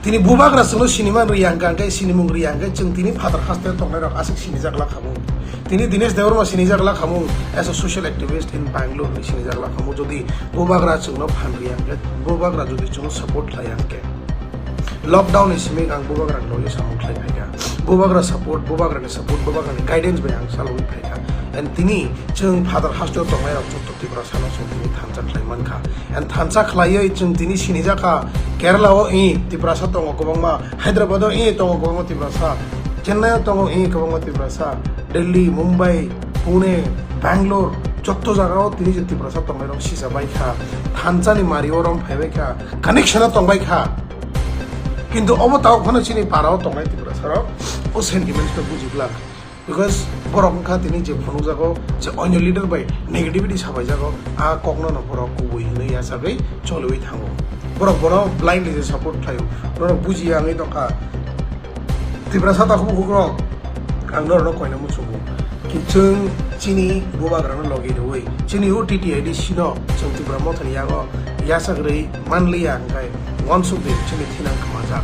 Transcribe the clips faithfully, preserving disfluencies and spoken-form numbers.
Tini bubagra chwngno siniman riyang kha, hwnkhe sinimung riyang khe chwng tini phatar haste tongnai rok aswk sinijak lakhamu. Tini Dinesh Debbarma sinijak lakhamu as a social activist in Bangalore ni sinijak lakhamu. Jodi bubagra chwngno phan riyang khe, bubagra jodi chwngno support khlai yang khe, lockdown ni simi ang bubagra ni logi samung khlai phaikha. Bubagra support, bubagra ni support, bubagra ni guidance bai ang salogwi phaikha. And tini chwng phatar haste tongnai rok Tiprasa no chwng tini thansa khlai mankha. And thansa khlaiwi chwng tini sinijakha Kerala o i Tiprasa tongo kwbangma, Hyderabad o i tongo kwbangma Tiprasa, Chennai o tongo i kwbangma Tiprasa, Delhi, Mumbai, Pune, Bangalore, jotto jaga o tini je Tiprasa tongnai rok sisa bai kha, thansa ni mari o rom phai bai kha, connection o tong bai kha. Kintu obo tao phano chini para o tongnai Tiprasa rok o sentiments no buji glak. Because borok wngkha tini je phunukjago, je onyo leader bai negativity sabaijago, a kokno no borok kubui hinwi yachagwi choliwi thango. Borok bono blindly je support khlaio, norok bujiya wngwi tongkha. Tiprasa takhuk bukhuk rok, ang norokno koina muchungo. Ki chwng chini bubagrano logi rwui, chini o T T I D C no chwng Tipra Mothani yago yachak rwi manliya, hwnkhe uansuk di chini thinang khmajak.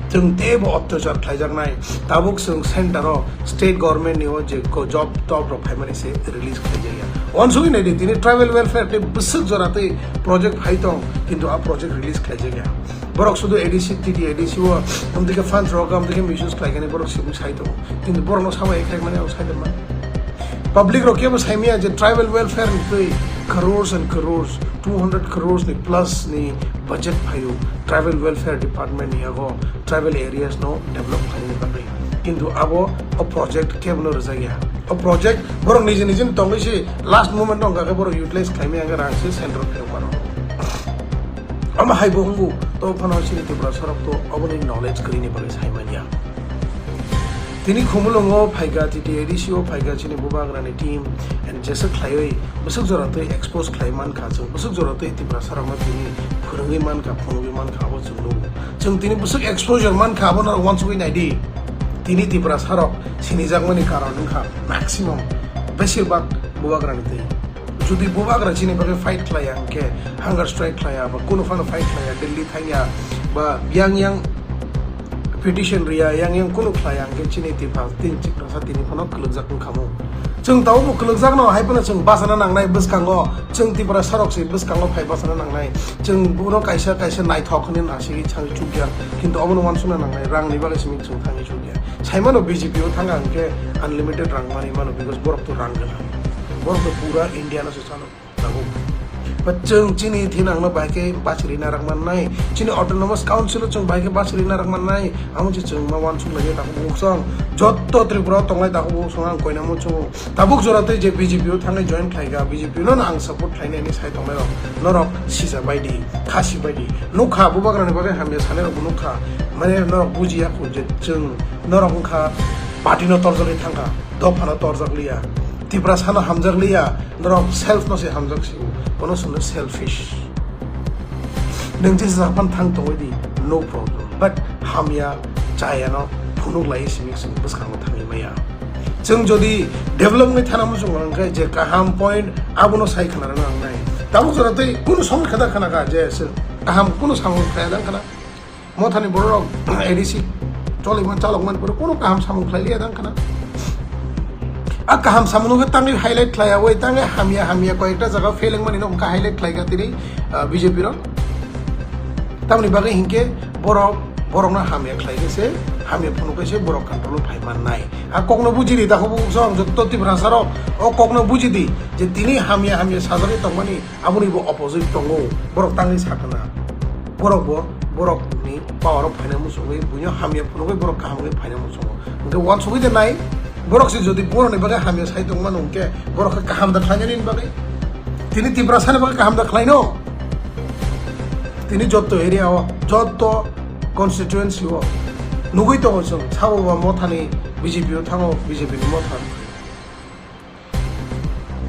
Chwng teibo otyachar khlaijaknai, tabuk chwng center o state government ni o je ko job top rok phaimani se release khlaijakya. Uansugwi naidi, tini tribal welfare tei bwswk jora tei project phai tong, kintu a project release khlaijakya. Borok sudu A D C, T T I D C o amtwikhe funds rok, amtwikhe misuse khlaikani borok sibui sai tongo. Kintu borokno samai khlaimani ang sai tongma. Public rok kebo saimaya je tribal welfare ni twi crores and crores, two hundred crores ni plus ni budget phaio tribal welfare department ni yago tribal areas no develop khlaina bagwi. Kintu abo o project kebo no rwjakya. O project borok niji niji ni tongwi se last moment no hwnkha khe borok utilize khlaimaya hwnkhe rang se central phai mano. Omo hai bo wngo, to phano chini Tiprasa rok to oboni knowledge kwrwini bagwi sai manya. Tini Khumulwngo phaikha, T T I D C o phaikha chini bubagrani team, and jeswk khlaiwi bwswk jora twi expose khlai mankha, chwng bwswk jora twi Tiprasa rokno tini phwrwngwi mankha, phunugwi mankha, abo chwng nugo. Chwng tini bwswk exposure mankha, abo norok uansugwi naidi. Tini Tiprasa rok sinijakmani karon wngkha maximum, besir bak bubagrani twi. Jodi bubagra chini bagwi fight khlaiya hwnkhe, hunger strike khlaiya, ba kunu phano fight khlaiya, Delhi thangya, ba yang yang petition riya, yang yang kunu khlaiya hwnkhe chini Tipra tin Tiprasa tini phano kwlwkjak wngkhamu. Chwng tabukbo kwlwkjakno hai phano chwng bachana nangnai bwskango, chwng Tiprasa rok se bwskango phai bachana nangnai. Chwng bono kaisa kaisa naithok hwnwi nasigwi thangwi chukya, kintu obono uansukna nangnai, rangni bagwi simi chwng thangwi chukya. Saimano B J P o thangkha hwnkhe unlimited rang manwi mano, because borok to rang gwnang. Borok to pura India no se chalo. Tabuk. But chwng chini thinangno bahai khe bachiri narak mannai, chini autonomous council o chwng bahai khe bachiri narak mannai, amo se chwng ma uansuk lai tabuk buksong. Jotto Tripura o tongnai tabuk buksong ang koina muchungo. Tabuk jora tei je B J P o thangwi join khlaikha, B J P no ang support khlainai hinwi sai tongnai rok. Norok sija baidi, khasi baidi. Nukha bubagrani bagwi hamya sanai rok bo nukha. Mane norok bujiya khu je chwng norok wngkha party no torjagwi thangkha, dopha no torjak liya, Tiprasa no hamjak liya, norok self no se hamjak si, bono chwngno selfish. Nwng jesa japan thang tongwi di, no problem. But hamya chaya no phunuk lai simi chwng bwskango thangwi maya. Chwng jodi develop wngwi thana muchung hwnkhe je kaham point abono sai khna rwna nangnai. Tabuk jora tei kunu song kheda khna kha je se kaham kunu samung khaya dang khna. Mothani borok A D C cholima chalokmani pore kunu kaham samung khlai liya dang khna. A kaham samung no tangwi highlight khlai ya, oi tangwi hamya hamya koi ekta jaga fail wngmani no highlight khlai kha tini, ah, B J P rok. Tamni bagwi hinkhe borok, borokno hamya khlai khe se, hamya phunuk khe se borok control o phai mannai. A kokno buji di, dakhuk bukhuk song jotto Tiprasa rok o kokno buji di je tini hamya hamya sajagwi tongmani aboni bo opposite tongo, borok tangwi sakna. Borok bo borok ni power o phaina muchungwi buino hamya phunugwi borok kaham wngwi phaina muchungo. Hwnkhe uansugwi de nai, borok se jodi borok ni bagwi hamya sai tongmano hwnkhe borok khe kaham da khlainani bagwi. Tini Tiprasa ni bagwi kaham da khlaino. Tini jotto area o, jotto constituency o nugwi tongo chwng, sabo ba Mothani B J P o thango, B J P ni Motha.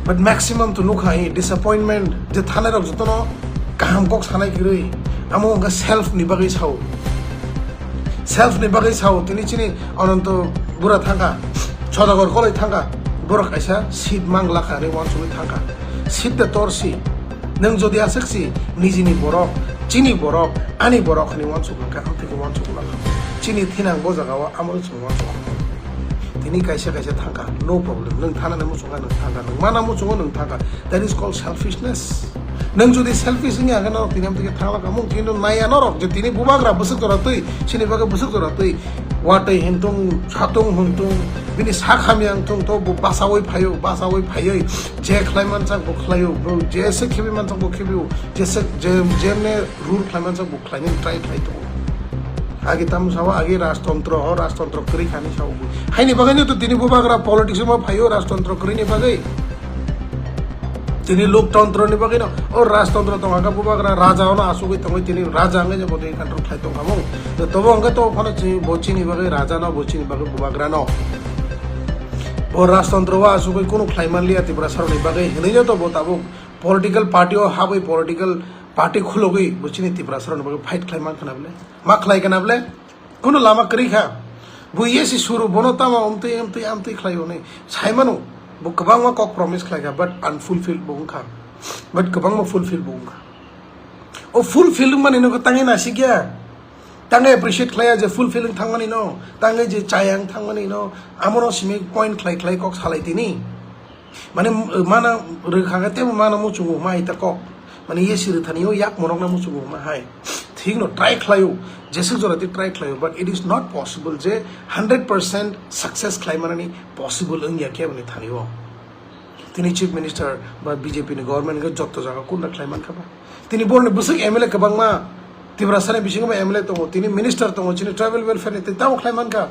But maximum to nukha hi disappointment, je thanai rok jotono kaham kok sanai kwrwi, amo wngkha self ni bagwi sao. Self ni bagwi sao, tini chini Ananto bura thangkha, Sodagar koloi thangkha, borok kaisa seat mang lakha hinwi uansugwi thangkha. Seat de tor si, nwng jodi aswk si nijini borok, Chini borok, ani borok hinwi uansuk hwnkha, amtwi khe uansuk wngkha. Chini thinang bo jagao amo chwng uansuk. Tini kaisa kaisa thangkha, no problem. Nwng thanani muchungo nwng thangkha, nwng mana muchungo nwng thangkha. That is called selfishness. Nwng jodi selfish wngya khe norok tini amtwi khe thangla kamung, kintu naiya norok je tini bubagra bwswk jora twi, chini bagwi bwswk jora twi. Watwi hintung, satung hintung, bini sak hamya wngthung to bo basawi phaio, basawi phaiwi je khlai mansak bo khlaio, bo jese khibi mansak bo khibio, jese je, jemne rule khlai mansak bo khlainani try khlai tongo. Agi tamo sao, agi rajtontro, o rajtontro kwrwi khani sao bo. Haini bagwi no to tini bubagra politics ma phaio rajtontro kwrwini bagwi. Tini loktontro ni bagwi no, o rajtontro tongkha bubagra raja ono asugwi tongwi tini raja wngwi je bo tini control khlai tongkha mo. To tobo hwnkhe to phano chini bo chini bagwi raja no, bo chini bagwi bubagra no. Bo rajtontro o asugwi kunu khlai manliya Tiprasa rokni bagwi hinwi no to bo tabuk political party o habwi political party khulogwi bo chini Tiprasa rokni bagwi fight khlai mankha na bwle. Ma khlai kana bwle? Kuno lama kwrwi kha. Bo yesi suru bono tamo amtwi, amtwi, amtwi khlai hwnwi. Saimano, bo kwbangma kok promise khlai kha, but unfulfilled bo wngkha. But kwbangma fulfill bo wngkha. O fulfill wngmani no tangwi nasikya. Tangwi appreciate khlaiya je fulfill wng thangmani no. Tangwi je chaya wng thangmani no. Amono simi point khlai khlai kok salai tini. Mane, mana rwkha khe tei mana muchungo hwnma hai ta kok. Mane yesi rwthani o yak morok na muchungo hwnma hai. Thik no try khlaio, jeswk jora twi try khlaio, but it is not possible je hundred percent success khlai manani possible wngya khe boni thani o. Tini chief minister ba B J P ni government khe jotto jaga kunda khlai mankha ba. Tini borni bwswk M L A kwbangma Tiprasa ni bisingo ba M L A tongo, tini minister tongo, chini tribal welfare ni tei tamo khlai mankha.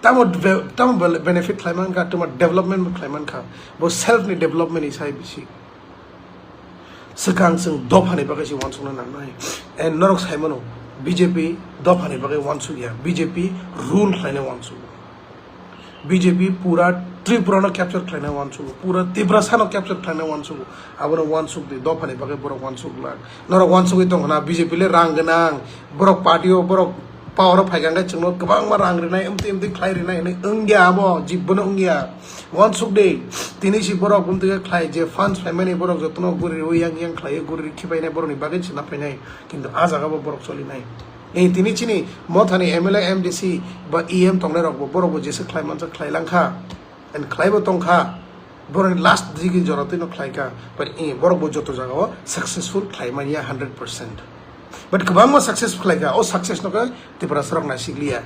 Tamo be-, tamo be-, benefit khlai mankha, tamo development bo khlai mankha. Bo self ni development ni sai bisi. Swkang chwng dophani bagwi se uansukna nangnai. And norok sai mano, B J P dophani bagwi uansukya, B J P rule khlaina uansukgo. B J P pura Tripura no capture khlaina uansukgo, pura Tiprasa no capture khlaina uansukgo. Abono uansuk di, dophani bagwi borok uansuk glak. Norok uansugwi tong khna, B J P le rang gwnang, borok party o, borok power o phaikha hwnkhe chwngno kwbangma rang rinai, amtwi amtwi khlai rinai hinwi wngya abo, jibbono wngya. Uansuk di, tini si borok bumtwi khe khlai je funds phaimani borok jotono guri rwi yang yang khlaiwi guri rwi khibainai borokni bagwi chwna phainai, kintu ah jaga bo borok cholinai. Ei tini chini Mothani M L A, M D C ba E M tongnai rokbo borokbo jesa khlai manjak khlai langkha, and khlaibo tongkha. Borokni last digi jora twino khlaikha, but i borokbo joto jagao successful khlai manya hundred percent. But kwbangma success khlaikha, o success no khe Tiprasa rok naisikliya.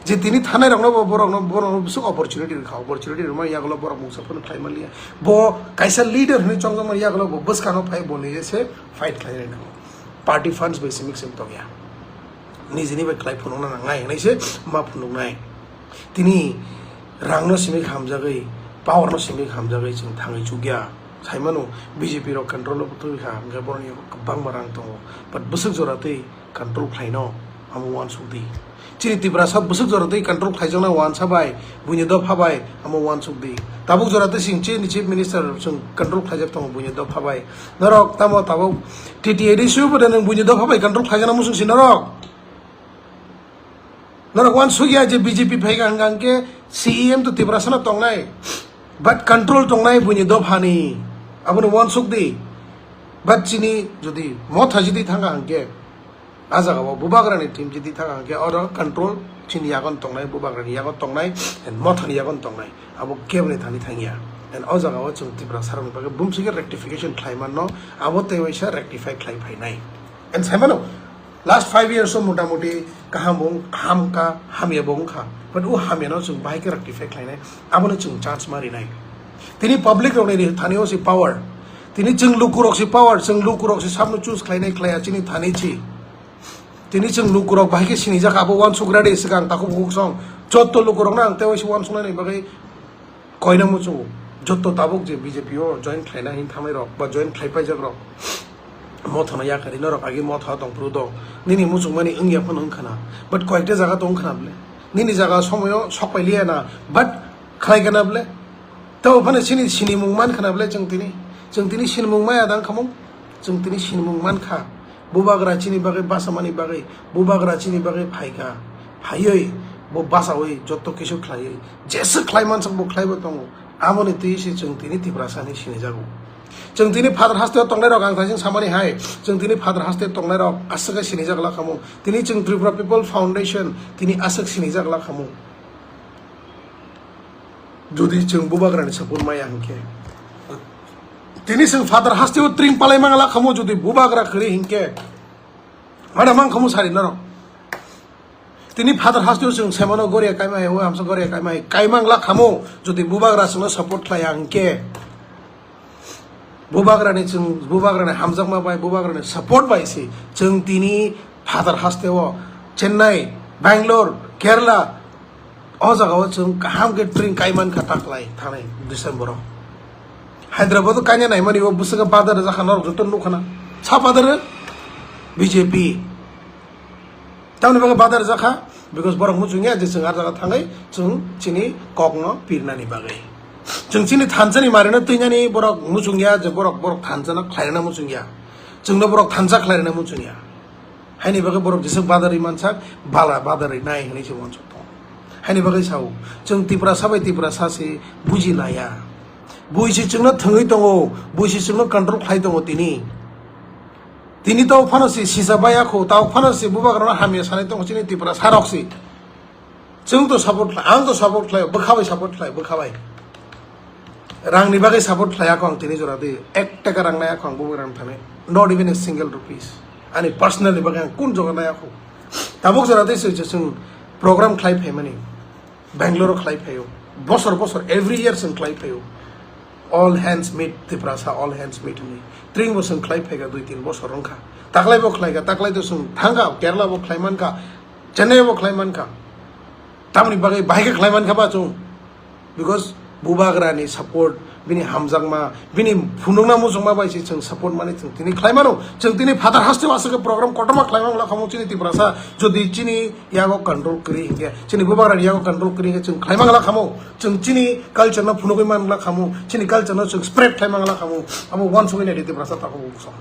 Je tini thanai rokno bo borokno, borokno bwswk opportunity rwkha, opportunity rwma yagulo borok mungsa phano khlai manliya. Bo kaisa leader hinwi chongjakma yagulo bo bwskango phai boni se fight khlai rwna nango. Party funds bai simi simi tongya. Nijini bai khlai phunukna nangnai hinwi se ma phunuknai. Tini rangno simi hamjagwi, power no simi hamjagwi chwng thangwi chukya. Saimano B J P rok control o twi kha, hwnkhe borokni yago kwbangma rang tongo. But bwswk jora twi control khlaino, amo uansuk di. Chini Tiprasa bwswk jora twi control khlaijaknai uansa bai, buini dopha bai, amo uansuk di. Tabuk jora twi chini chief minister chwng control khlaijak tongo buini dopha bai. Norok tamo tabuk T T A D C o bo de nwng buini dopha bai control khlaijakna muchung si norok. Norok uansukya je B J P phaikha hwnkha hwnkhe C E M to Tiprasa no tongnai, but control tongnai buini dophani, abono uansuk di. But chini jodi Motha jidi thangkha hwnkhe, ah jagao Bubagrani team jidi thangkha hwnkhe, oro control chini yagon tongnai, Bubagrani yagon tongnai, and Mothani yagon tongnai, abo keboni thani thangya. And o jagao chwng Tiprasa rokni bagwi bumswkhe rectification khlai manno, abo tei waisa rectify khlai phainai. And saimano, last five years o motamuti kaham bo wng-, ham ka, hamya bo wngkha. But o hamya no chwng bahai khe rectify khlainai, abono chwng chance ma rinai. Tini public rokni ri-, thani o si power. Tini chwng lukurok si power, chwng lukurok si sabno choose khlainai khlaiya chini thani chi. Tini chwng lukurok bahai khe sinijak abo uansuk ready swkang takhuk bukhuk song. Jotto lukurokno ang tei waisa uansuknani bagwi koina muchungo, jotto tabuk je B J P o join khlaina hin thangnai rok ba join khlai paijak rok, Mothano yakarwi norok agi Motha tong phuru do, nini muchungmani wngya phano wngkhana, but koyekta jaga tong khana bwle, nini jaga somoyo sok pailiya na, but khlai kana bwle, tabo phano chini sinimung man khana bwle chwng tini, chwng tini sinimung maya dang khamung, chwng tini sinimung man kha. Bubagra chini bagwi basamani bagwi, Bubagra chini bagwi phaikha, phaiwi bo basawi jotto kisu khlaiwi, jeswk khlai mansak bo khlaibo tongo, aboni twi se chwng tini Tiprasa hinwi sinijago. Chwng tini Father hasteo tongnai rok, ang thaising samani hai, chwng tini Father hasteo tongnai rok aswk khe sinijak lakhamu. Tini chwng Tripura People Foundation tini aswk sinijak lakhamu. Jodi chwng bubagrani support maya hinkhe, tini chwng Father hasteo tring palai mangla khamu, jodi bubagra kwrwi hinkhe, mana mang khamu sari norok. Tini Father hasteo chwng semano goria kaima hai, o hamsa goria kaima hai, kaimang la khamu, jodi bubagra chwngno support khlai ya hinkhe. Bubagrani chwng, bubagrani hamjakma bai, bubagrani support bai se chwng tini Father hasteo Chennai, Bangalore, Kerala, o jagao chwng kaham khe tring kaiman kha taklai thanai December o. Hyderabad o kaina naimani o bwswk badar jakha norok joto nukha na. Sa badar B J P. Tamoni bagwi badar jakha, because borok muchungya je chwng ar jaga thangwi chwng chini kokno pirnani bagwi. Chwng chini thansani marino twinani borok muchungya je borok, borok thansano khlairina muchungya. Chwngno borok thansa khlairina muchungya. Haini bagwi borok jeswk badarwi mansak, bala badarwi nai hinwi se uansuk tongo. Haini bagwi sao, chwng Tiprasa bai Tiprasa se buji naiya. Buisi chwngno thwngwi tongo, buisi chwngno control khlai tongo tini. Tini tabuk phano se sisa baya kho, tabuk phano se bubagrano hamya sanai tongo chini Tiprasa rok se. Chwng to support khlai, ang to support khlai, bwkha bai support khlai, bwkha bai. Rangni bagwi support khlai ako ang tini jora twi ek taka rang nai ako ang bubagrano thani, not even a single rupees. Ani personally bagwi ang kun joga nai ako. Tabuk jora twi se chwng program khlai phaimani. Bangalore o khlai phaio, bosor bosor, every year chwng khlai phaio. All hands meet Tiprasa, all hands meet hinwi. Tring bo chwng khlai phaikha dui tin bosor wngkha. Taklai bo khlaikha, taklai to chwng thangkha, Kerala bo khlai mankha, Chennai bo khlai mankha. Tamoni bagwi bahai khe khlai mankha ba chwng? Because bubagrani support, bini hamjakma, bini phunukna muchungma bai se chwng support mani chwng tini khlai mano. Chwng tini Father hasteo aswk khe program kotorma khlai mang lakhamu chini Tiprasa, jodi chini yago control kwrwi hinkhe, chini bubagrani yago control kwrwi hinkhe chwng khlai mang lakhamu. Chwng chini culture no phunugwi man lakhamu, chini culture no chwng spread khlai mang lakhamu. Amo uansugwi naidi Tiprasa takhuk bukhuksong.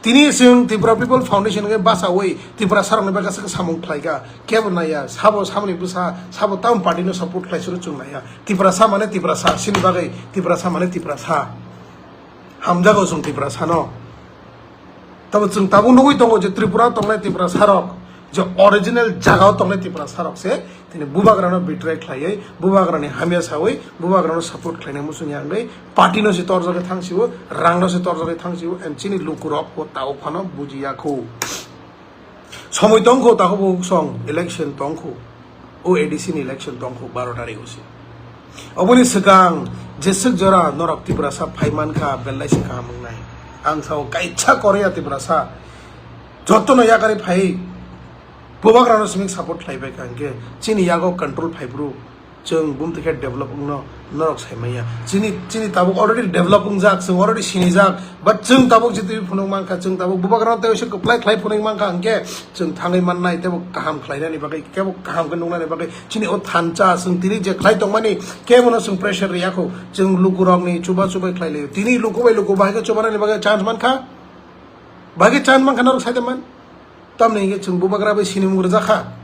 Tini chwng Tripura People Foundation khe bachawi Tiprasa rokni bagwi aswk samung khlaikha. Kebo naiya, sabo samani bwsa, sabo tam party no support khlai suru chwng naiya. Tiprasa mane Tiprasa, sini bagwi Tiprasa mane Tiprasa. Hamjago chwng Tiprasa no. Tamo chwng tabuk nugwi tongo je Tripura tongnai Tiprasa rok, je original jagao tongnai Tiprasa rok se tini bubagrano betray khlaiwi, bubagrani hamya sawi, bubagrano support khlainai muchungya wngwi party no se torjagwi thangsio, rang no se torjagwi thangsio, and chini lukurok bo tabuk phano bujiya kho. Somoi tongkho, takhuk bukhuksong, election tongkho. O A D C ni election tongkho baro tarikh o se. Oboni swkang jeswk jora norok Tiprasa phai mankha, belai se kaham wngnai. Ang sao kaisa Korea Tiprasa jotono yakarwi phai, bubagrano simi support khlai bai kha, hinkhe chini yago control phai bru. Chwng bumtwi khe develop wngno norok sai manya. Chini, chini tabuk already develop wngjak, chwng already sinijak, but chwng tabuk jitwi phunuk mankha, chwng tabuk bubagrano tei waisa kwplai khlai phunuk mankha, hinkhe chwng thangwi mannai teibo kaham khlainani bagwi, kebo kaham khe nuknani bagwi chini o thansa chwng tini je khlai tongmani kebono chwng pressure riyakho, chwng lukurokni chuba chubai khlai laio. Tini luku bai luku bahai khe chubanani bagwi chance mankha, bahai khe chance mankha norok sai de man. Tamni hingke chwng bubagra bai sinimung rwjakha.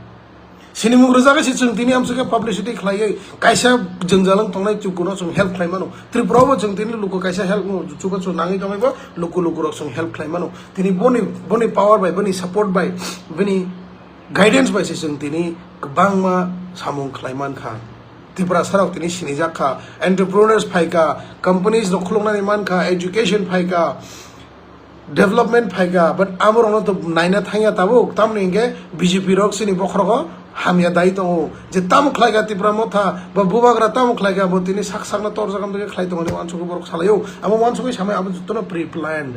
Sinimung rwjagwi se chwng tini amswk khe publicity khlaiwi kaisa jwngjal wng tongnai chukuno chwng help khlai mano. Tripura o bo chwng tini luku kaisa help wng chubachu nangwi tongwi bo luku lukurok chwng help khlai mano. Tini boni, boni power bai, boni support bai, bini guidance bai se chwng tini kwbangma samung khlai mankha. Tiprasa rok tini sinijak kha, entrepreneurs phaikha, companies rok khuluknani mankha, education phaikha, development phaikha, but amorokno to naina thangya tabuk, tamoni hinkhe B J P rok chini bokhorogo hamya dai tongo, je tamo khlaikha Tipra Motha ba bubagra tamo khlaikha, bo tini sak sakno torjak wngwi khlai tongmani uansukgo borok salaio, amo uansugwi samai abo jotono pre-planned.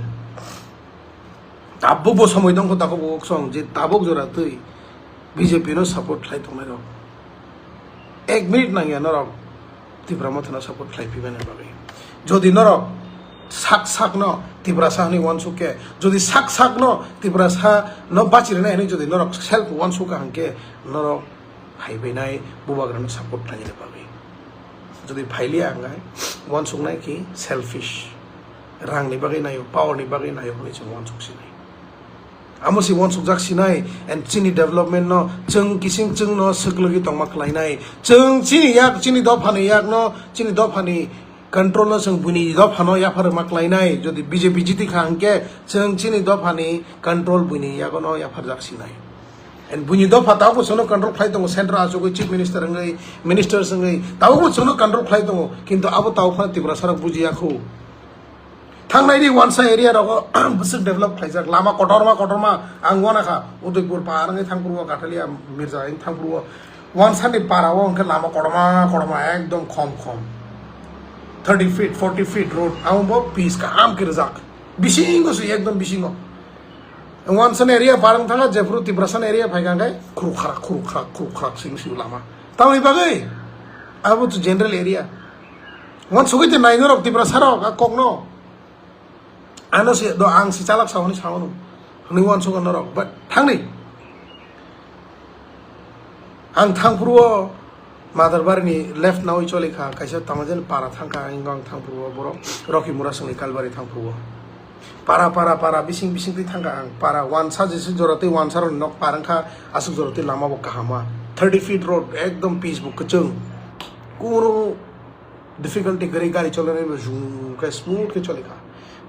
Tabuk bo somoi tongkho takhuk bukhuksong je tabuk jora twi B J P no support khlai tongnai rok. Ek minute nangya norok Tipra Mothano support khlai phi mani bagwi. Jodi norok sak sakno Tiprasa hwnwi uansuk khe, jodi sak sakno Tiprasa no bachi rwnai hwnwi jodi norok self uansuk kha hwnkhe norok phai bai nai bubagrano support khlainani bagwi. Jodi phailiya hwnkhe uansuknai khe selfish. Rangni bagwi naio, power ni bagwi naio hwnwi chwng uansuk sinai. Amo se uansukjak sinai, and chini development no chwng kising chwngno swklwgwi tongma khlainai. Chwng chini yak, chini dophani yakno, chini dophani Control no chwng buini dophano yapharma khlainai, jodi B J P jiti kha hwnkhe chwng chini dophani control buini yagono yapharjak sinai. And buini dopha tabukbo chwngno control khlai tongo, central achugwi chief minister wngwi, ministers wngwi tabukbo chwngno control khlai tongo, kintu abo tabuk phano Tiprasarok bujiya khu. Thangnai di wansa area rogo bwswk develop khlaijak, lama kotorma kotorma ang wanakha, Udaipur par wngwi thangphuru o, Kathalia Mirza wngwi thangphuru o, wansani para o hwnkhe lama kotorma kotorma ekdom khom khom, thirty feet, forty feet road, amo bo pis kaham khe rijak, bisingo se ekdom bisingo. Wansani area par wng thangkha, jephuru Tiprasani area phaikha hwnkhe khuruk khrak, khuruk khrak, khuruk khrak simi simi lama. Tamoni bagwi abo to general area. Wansugwi te nai norok Tiprasarok a kokno. Ano se do ang se chalak sa hwnwi sa hwnwi, hwnwi wansukha norok, but thangni. Ang thangphuru o Madarbarini left nawi choli kha, kaisa Tamajen para thang kha, ang thangphuru o borok Rocky Mura songni Kalbari thangphuru o. Para, para, para, bising, bising twi thang kha ang. Para wansa jesa jora twi wansarokni nok par wng kha, aswk jora twi lama bo kaham ma. Thirty feet road, ekdom pitch bo kwchwng. Kunu difficulty kwrwi gari cholinai bo jung khe smooth khe choli kha.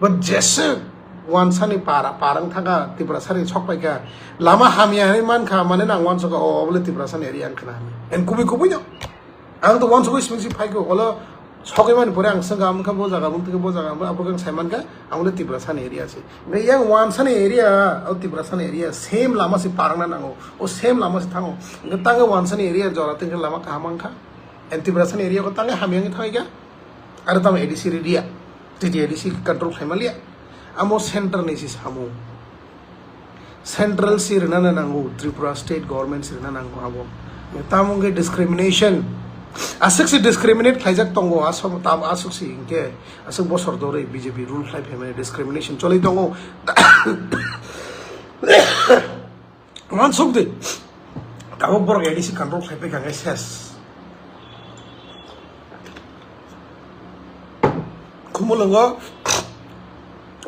But jesa wansani para, par wng thang kha, Tiprasani sok pai kha. Lama hamya hinwi man kha, mane nang wansukha, o, obo le Tiprasani area wng khna hinwi. And kubui kubui no. Ang to wansugwi simi si phai kho, olo sogwi mani pore ang swngkha, ang kha bo jaga, bo jaga, abo khe ang sai man kha, ang le Tiprasani area se. Hwnkhe yang wansani area, o Tiprasani area, same lama se par wngna nango, o same lama se thango. Hwnkhe tangwi wansani area jora twi hwnkhe lama kaham wng kha. And Tiprasani area ko tangwi hamya wngwi thangwi kha. Aro tamo A D C ri dia. Titi A D C control khlai manliya. Amo center ni si samung. Central si rwna nango, Tripura state government si rwna nango abo. Tamo wngkhe discrimination. Aswk si discriminate khlaijak tongo, asom-, tam-, aswk si hwnkhe, aswk bosor dorwi B J P rule khlai phaimani discrimination choli tongo. Wansuk di. Tabuk borok A D C control khlai paikha hwnkhe ses. Khumulwngo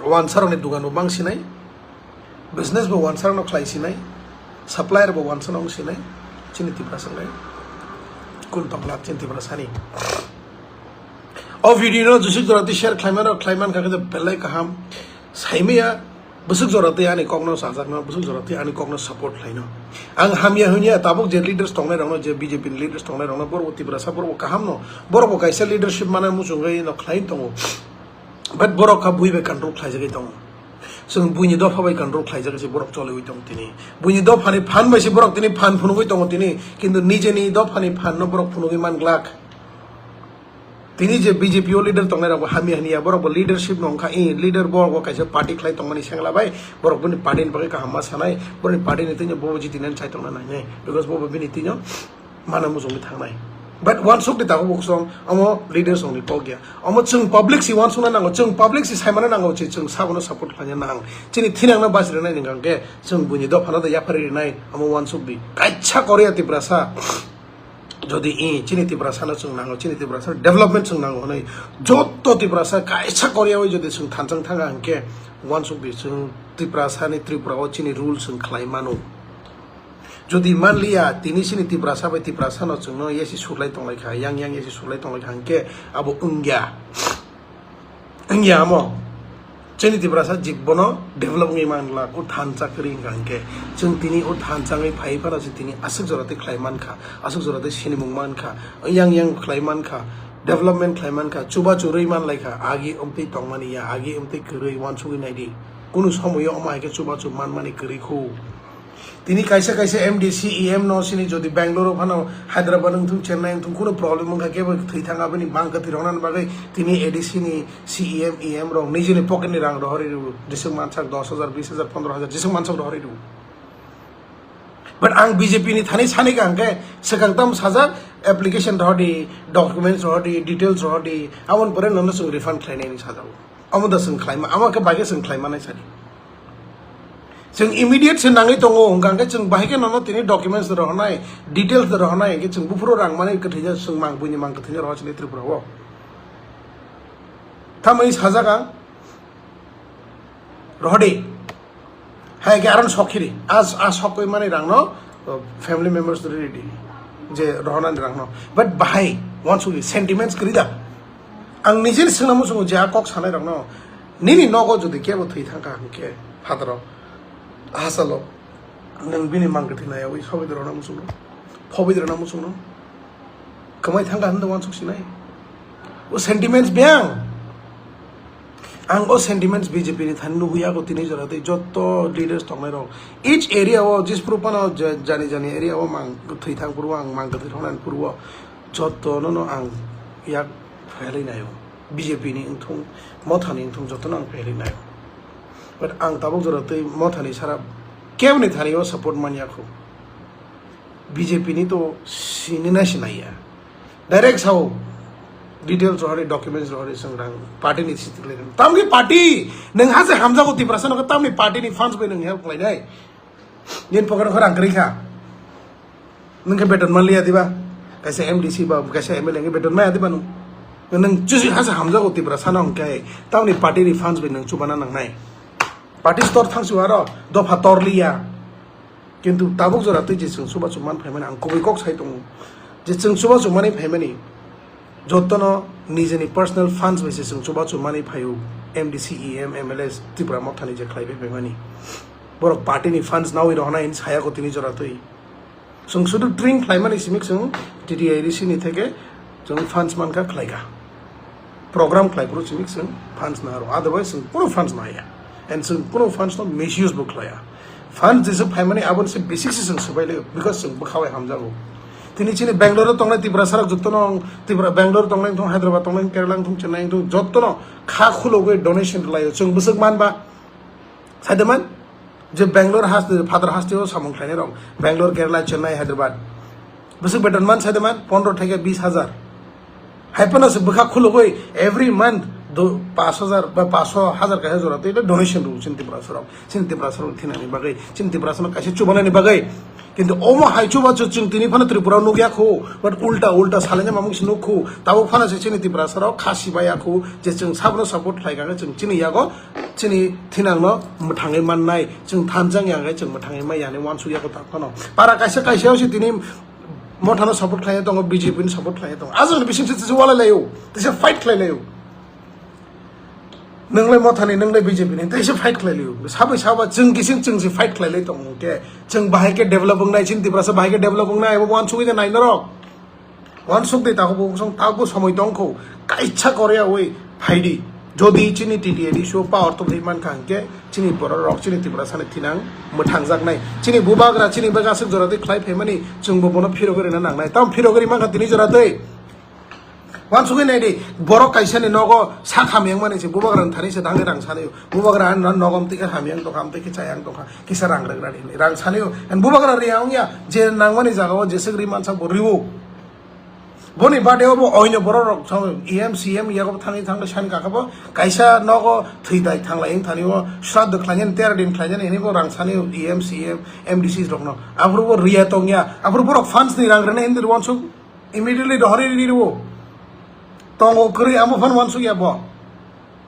wansarokni dugan bo mang sinai, business bo wansarokno khlai sinai, supplier bo wansarokno sinai, chini Tiprasa wngnai. Kun tongla chini Tiprasani. O video no jisik jora twi share khlaimano, khlaiman kha khe belai kaham. Saimaya, bwswk jora twi ani kokno sajakno, bwswk jora twi ani kokno support khlaino. Ang hamya hwnya tabuk je leaders tongnai rokno, je B J P ni leaders tongnai rokno, borok bo Tiprasa, borok bo kaham no, borok bo kaisa leadership mana muchungwi no khlai tongo. But borok kha bui bai control khlaijagwi tongo. Chwng buini dopha bai control khlaijagwi se borok choliwi tongo tini. Buini dophani phan bai se borok tini phan phunugwi tongo tini, kintu nijeni dophani phan no borok phunugwi man glak. Tini je B J P o leader tongnai rok bo hamya hanya, borok bo leadership no wngkha, i leader borok bo kaisa party khlai tongmani sengla bai, borok bini party ni bagwi kaham ma sanai, borok ni party ni twi no bo jitinani chai tongna nainai, because bo bo bini twi no mana muchungwi thangnai. But wansuk di tabuk bo kosong, omo leader song ni kok ya, omo chwng public si wansukna nango, chwng public si saimana nango, chwng sabono support khlaina nang, chini thinang no bachirwnai ni hwnkhe chwng buini dophano da yaphari rinai, omo wansuk di, kaisa Korea Tiprasa. Jodi i chini Tiprasano chwng nango, chini Tiprasano development chwng nango hwnwi, joto Tiprasa kaisa Korea bai jodi chwng thanchang thanga hwnkhe, wansuk di chwng Tiprasani Tripura o chini rule chwng khlai mano. Jodi manliya tini chini Tiprasa bai Tiprasano chwngno yasi surlai tonglaikha, yang yang yasi surlai tonglaikha hwnkhe abo wngya. Wngya amo. Chini Tiprasa jik bono develop wngwi man glak, o thansa kwrwi wngkha hwnkhe. Chwng tini o thansa wngwi phai phano se tini aswk jora twi khlai mankha, aswk jora twi sinimung mankha, yang yang khlai mankha, development khlai mankha, chubachu rwi manlaikha, agi wngtwi tongmani ya, agi wngtwi kwrwi, wansugwi naidi. Kunu somoyo omo hai khe chubachu manmani kwrwi khu. Tini kaisa kaisa M D C, E M no sini jodi Bangalore o phano, Hyderabad wngthung, Chennai wngthung, kuno problem wngkha, kebo thwi thang aboni bang kwthwi roknani bagwi tini A D C ni C E M, E M rok nijini pocket ni rang rohorwi rw, jeswk mansak dos hajar, bis hajar, pondro hajar, jeswk mansak rohorwi rw. But ang B J P ni thani sani ka hwnkhe swkang tam sajak, application rohordi, documents rohordi, details rohordi, aboni pore nono chwng refund khlainai hinwi sajago. Omo da chwng khlaima, amo khe bai khe chwng khlaimanai sadi. Chwng immediate se nangwi tongo, hwnkha hwnkhe chwng bahai khe nono tini documents rohornai, details rohornai, hwnkhe chwng buphuru rang manwi kwthwija chwng mang buini mang kwthwija rohor chini Tripura o. Tamo wngwi sajak ang, rohordi. Hai khe aron sok khiri, a, a sok koi mani rang no, uh, family members to ready. Je rohornani rang no. But bahai, wansugwi sentiments kwrwi da. Ang nijini swngna muchungo je a kok sanai rokno, nini nogo jodi kebo thwi thangkha hwnkhe phataro hachalo nwng bini mang kwthwi nayawi sobi rwna muchungo, phobi rwna muchungo, kwmai thangkha hwnwi uansuk sinai. O sentiments biyang. Ang o sentiments B J P ni thani nugwi yago tini jora tei joto leaders tongnai rok. Each area o jis puru phano je-, jani jani area o mang thwi thang puru ang mang kwthwi thangna puru o joto no no ang yak phailai naio. B J P ni wngthung, Motha ni wngthung joto no ang phailai naio. But ang tabuk jora tei Motha ni sara kebo ni thani o support man yakho. B J P ni to sini na sinai ya. Direct sao details rohori, documents rohori, swngrang party ni sitwlai. Tamni party, nang hase hamjago Tiprasa no tamni party ni funds bai nang help khlai nai. Nin pocket khorang kri kha. Nang ke beton man liya diba? Kaisa M D C ba, kaisa M L A nge beton maya diba nung? Nang chusi hase hamjago Tiprasa no hwnkhe tamni party ni funds bai nang chubana nang nai. Party store thangsu aro dopha tor liya. Kintu tabuk jora twi je chwng chubachu man phaimani ang kubui kok sai tongo. Je chwng chubachu mani phaimani jotono nijeni personal funds bai se chwng chubachu mani phaio M D C, E M, M L A, Tripura Mothani je khlai bai phaimani. Borok party ni funds nawi rohna hin saya ko tini jora twi. Chwng sudu tring khlaimani simi chwng T T I D C ni theke chwng funds mankha khlaikha. Program khlai phuru chwng, chwng funds naro, otherwise chwng kunu funds naya. And chwng kunu funds no misuse bo khlaiya. Funds jesa phaimani aboni se basic se chwng swbai le, because chwng bwkha bai hamjago. Tini chini Bangalore o tongnai Tiprasa rok jotono, Tripura, Bangalore tongnai wngthong, Hyderabad tongnai, Kerala wngthong, Chennai wngthong, jotono kha khulogwi donation rwlaio. Chwng bwswk manba, saidaman, je Bangalore haste, phatar haste o samung khlainai rok, Bangalore, Kerala, Chennai, Hyderabad. Bwswk beton man saidaman, pondro theke bis hajar. Hai phano se bwkha khulugwi every month do, pash hajar ba pash hajar kaisa jora twi donation rw chini Tiprasa rok. Chini Tiprasa rok thinani bagwi, chini Tiprasa no kaisa chubanani bagwi. Kintu omo hai chubachu chwng tini phano Tripura o nukya khu, but ulta ulta salaina mamung se nuk khu. Tabuk phano se chini Tiprasa rok kha sibaya khu, je chwng sabno support khlai kha, chwng chini yago chini thinangno mwthangwi mannai, chwng thanjak ya hwnkhe chwng mwthangwi maya hinwi uansuk yago ta phano. Para kaisa kaisa o se tini Mothano support khlai tongo, B J P ni support khlai tongo. Ajang bising se tisa wala layo, tisa fight khlai layo. Nwnglai Mothani, nwnglai B J P ni, tisa fight khlai layo. Sabai saba chwng kising chwng se fight khlai lai tongo ke. Chwng bahai ke develop wngnai, chini Tiprasa bahai ke develop wngnai, abo uansugwi nai norok. Uansuk di, takhuk bukhuk song, takhuk somoi tongkho, kaisa Korea oi phaidi. Jodi chini T T A D C o power tubui mankha hwnkhe, chini borok rok, chini Tiprasa ni thinang mwthangjaknai. Chini bubagra, chini bagaswk jora twi khlai phaimani, chwngbo bono phirogwi rwna nangnai. Tamo phirogwi mankha tini jora twi. Uansugwi nai di, borok kaisa ni nogo sak hamyang mani se bubagra ni thani se thangwi rang sanwi. Bubagra ani nogo amtwi khe hamyang tongkha, amtwi khe chayang tongkha, kisa rang rwgrani hinwi rang sanwi. And bubagra riya wngya, je nangmani jaga o jeswk ri mansa bo riwo. Boni bade obo oino borok rok thang E M C M yago thangwi thangwi sani kakha bo kaisa nogo thwi dai thanglai wng thani o sraddho khlainani tera din khlainani hinwi bo rang sani E M C M M D C rokno aphuru bo riya tongya aphuru borok funds ni rang rwnai hinwi uansuk immediately dohori ri rwo tongo kwrwi amo phano uansuk ya bo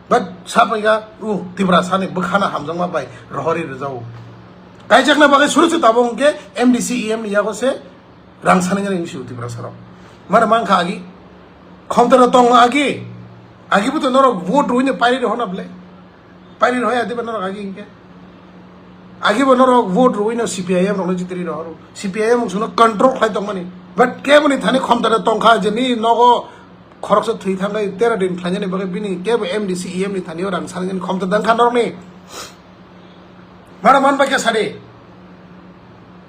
but sapaika u Tiprasa ni bwkhana hamjakma bai rohori rwjago kaijakna bagwi suru se tabuk hwnkhe M D C E M ni yago se Rang saningani wngsi Tiprasa rok. Mare mankha agi. Khomtara tong agi. Agi buto norok vote ruine pairi rohona ble. Pairi rohaya diba norok agi hingke. Agi bo norok vote ruino C P I M rokno jitiri rohoro. C P I M wngsuno control khlai tongmani. But keboni thani khomtara tongkha je ni nogo khoroksa thwi thangnai tera din khlainani bagwi bini kebo M D C E M ni thani o rang saningani khomtara dangkha norokni. Mara man bai khe sadi.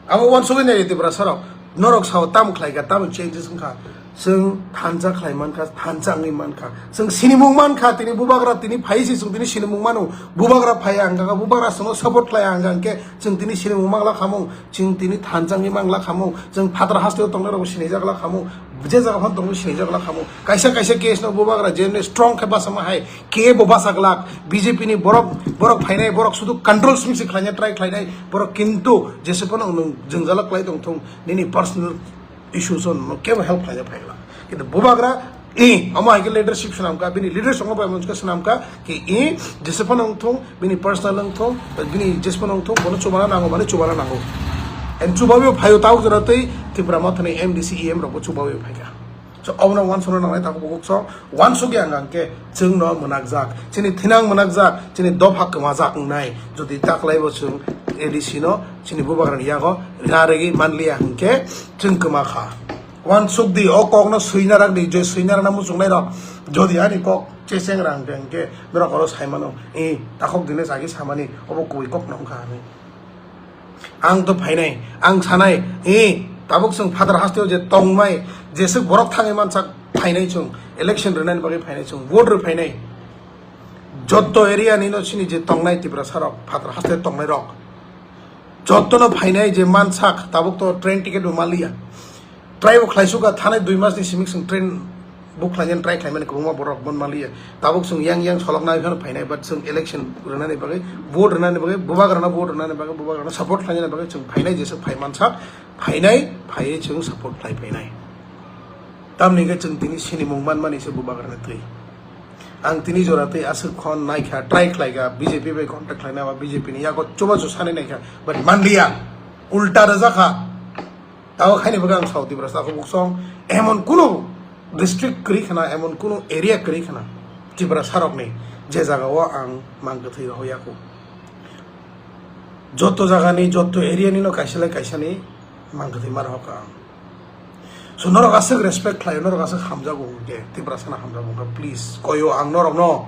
Abo uansugwi nai Tiprasa rok. Norok sao tamo khlai kha, tamo changes wngkha. Chwng thansa khlai man kha, thansa wngwi man kha. Chwng sinimung man kha, tini bubagra tini phai se chwng tini sinimung mano. Bubagra phai ang kha, bubagra chwngno support khlai ang kha, hwnkhe chwng tini sinimung mangla khamung, chwng tini thansa wngwi mangla khamung, chwng phatar hasteo tongnai rok sinijak la khamung. Je jaga phano tongwi sinijak la khamung. Kaisa kaisa case no bubagra jemni strong khe bachama hai. Kebo bachak lak B J P ni borok, borok phainai, borok sudu control simi se khlaina try khlainai, borok kintu jese phano nwng jwngjala khlai tong thung, nini personal issues o no kebo help khlaina phai glak. Kintu bubagra, i, omo hai khe leadership swnam kha, bini leadership omo bai monska swnam kha, ki i, jese phano wng thung, bini personal wng thung, bini jese phano wng thung, bono chubana nango, mane chubana nango. And chubawi phaio tabuk jora tei Tipra Mothani M D C E M rok bo chubawi phai kha. So, obono uansukna nangnai tabuk bukuksong, uansukya hwnkha hwnkhe chwngno mwnakjak, chini thinang mwnakjak, chini dopha kwmajak wngnai. Jodi taklaibo chwng A D C no chini bubagrani yago rina rwgwi manliya hwnkhe chwng kwma kha. Uansuk di, o kokno swina rak di, je swina rwna muchungnai rok. Jodi ani kok chechengra hwnkhe, hwnkhe norok oro saimano, "E, takhuk Dinesh agi samani, obo kubui kok no wngkha," hinwi. Ang to phainai, ang sanai, "E, tabuk chwng phatar hasteo je tongmai, jeswk borok thangwi mansak phainai chwng, election rwnani bagwi phainai chwng, vote rw phainai." Jotto area ni no chini je tongnai Tiprasa rok, phatar haste tongnai rok, jotto no phainai je mansak, tabuk to train ticket bo manliya. Try bo khlaisukha, thanai dui mas ni simi chwng train book khlainani try khlaimani kwbangma borok bon manliya. Tabuk chwng yang yang solokna phano phainai, but chwng election rwnani bagwi, vote rwnani bagwi, bubagrano vote rwnani bagwi, bubagrano support khlainani bagwi chwng phainai, jeswk phai mansak, phainai, phaiwi chwng support khlai phainai. Tamni hwnkhe chwng tini sinimung manmani se bubagrani twi. Ang tini jora twi aswk khon naikha, try khlaikha, B J P bai contact khlaina ba B J P ni yago chubachu sanai naikha, but manliya, ulta rwjakha. Tabo khaini bagwi ang sao Tiprasa takhuk buksong, emon kunu district kwrwi khna, emon kunu area kwrwi khna Tiprasa rokni je jagao ang mang kwthwi rohoyaku. Jotto jagani, jotto area nino kaisa lai kaisa ni mang kwthwi ma rohokha ang. So norok aswk respect khlaio, norok aswk hamjago hwnkhe, Tiprasano hamjago hwnkhe, please koyo ang norokno.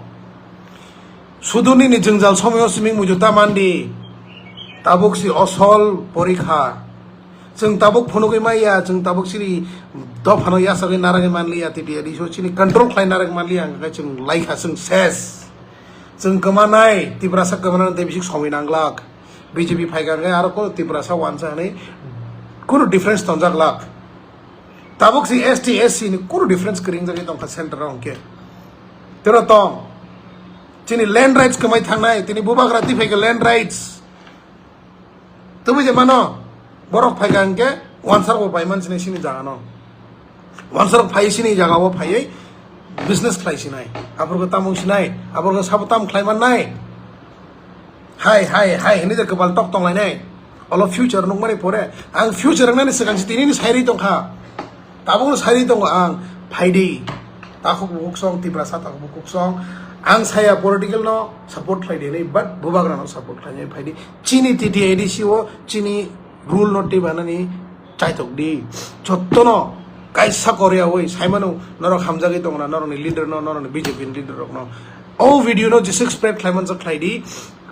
Sudu nini jwngjal somoyo simi muitu ta mandi. Tabuk si osol porikha. Chwng tabuk phunugwi maya, chwng tabuk chini dophano yachagwi naragwi manliya, T T A D C o chini control khlai naragwi manliya, hwnkhe chwng laikha, chwng ses. Chwng kwmanai, Tiprasa kwmanani tei bisik somoi nanglak. B J P phaikha hwnkhe aro kunu Tiprasa wansa hwnwi kunu difference tonjaklak. Tabuk si S T S C ni kunu difference kwrwi wngjagwi tongkha center o hwnkhe. Tero tong. Chini land rights kwmai thangnai, tini bubagra twi phaikha land rights. Tubui je mano, borok phaikha hwnkhe wansarok bo paiman sinai sini jagano. Wansarok phai sini jagao phaiwi business khlai sinai. Aphurkhe tamung sinai, aphurkhe sabo tam khlai mannai. Hai, hai, hai, hinwi je kwbal tok tonglainai. Olo future nukmani pore, ang future wngnani swkang se tinini sairwi tongkha. Tabukno sairwi tongo ang, phaidi. Takhuk bukhuk song, Tiprasa takhuk bukhuk song. Ang saya political no support khlai di hinwi, but bubagra no support khlai nai phaidi. Chini T T A D C o chini rule no twi banani chaitok di. Jottono kaisa Korea oi saimano norok hamjagwi tongna, norokni leader no, norokni B J P ni leader rokno. O video no jeswk spread khlai manjak khlai di.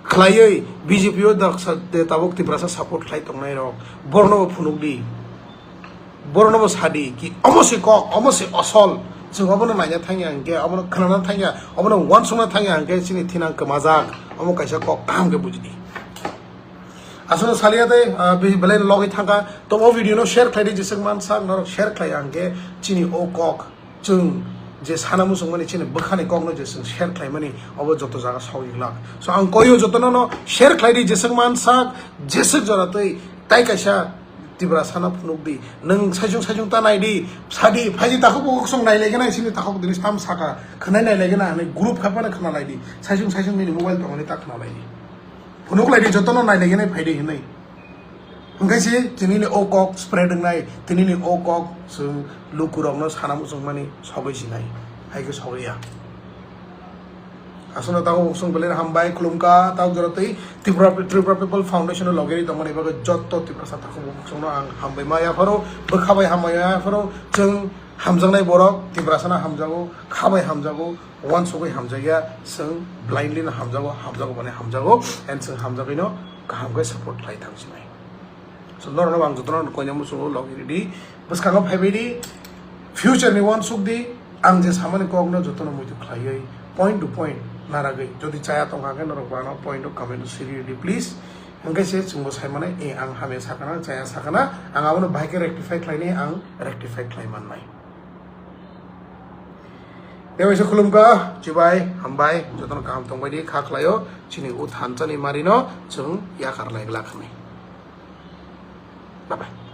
Khlaiwi B J P o daksa de tabuk Tiprasa support khlai tongnai rok. Borno bo phunuk di. Borno bo sadi ki omo se kok, omo se osol. Chwng obono naina thangya hwnkhe, obono khnana thangya, obono uansukna thangya hwnkhe chini thinang kwmajak. Omo kaisa kok kaham khe bujidi. Aswkno salia tei, ah, be-, belai logwi thangkha. Tobo video no share khlai di, jeswk mansak norok share khlai hwnkhe chini o kok. Chwng je sana muchungmani chini bwkhani kokno je chwng share khlaimani, obo joto jaga sogwi glak. So ang koyo jotono no share khlai di, jeswk mansak, jeswk jora twi tai kaisa Tiprasano phunuk di. Nwng saichung saichung ta nai di, sadi, phaidi takhuk bo kosong nai lai gana, sini takhuk dini tam saka, khwnai nai lai gana, ani group kha phano khna lai di. Saichung saichung nini mobile tongmani ta khna lai di. Phunuk lai di, jotono nai lai gana phai di hinwi. Hwnkhe se tinini o kok spread wngnai, tinini o kok chwng lukurokno sana muchungmani sogwi sinai, hai khe sogwi ya. Aswkno takhuk bukhuk song belai hambai khulumkha, tabuk jora twi Tripura, Tripura People Foundation o logeri tongmani bagwi jotto Tiprasa takhuk bukhuk songno ang hambai ma yapharo, bwkha bai hambai ma yapharo, chwng hamjaknai borok Tiprasano hamjago, kha bai hamjago, uansugwi hamjakya, chwng blindly no hamjago, hamjago mane hamjago, and chwng hamjagwino kaham khe support khlai thang sinai. So, norokno ang jotono koina muchungo logi ridi, bwskango phaibai di, future ni uansuk di, ang je samani kokno jotono muitu khlaiwi, point to point naragwi, jodi chaya tongkha khe norok ano point o comment o siri ridi, please. Hwnkhe se chwngbo sai mane, "E, ang hamya sakana, chaya sakana, ang abono bahai khe rectify khlainai, ang rectify khlai mannai." Tewaisa khulumkha, chibai, hambai, jotono kaham tongbai di, kha khlaio, chini o thansa ni mari no chwng yakar lai glak hinwi. Bye bye.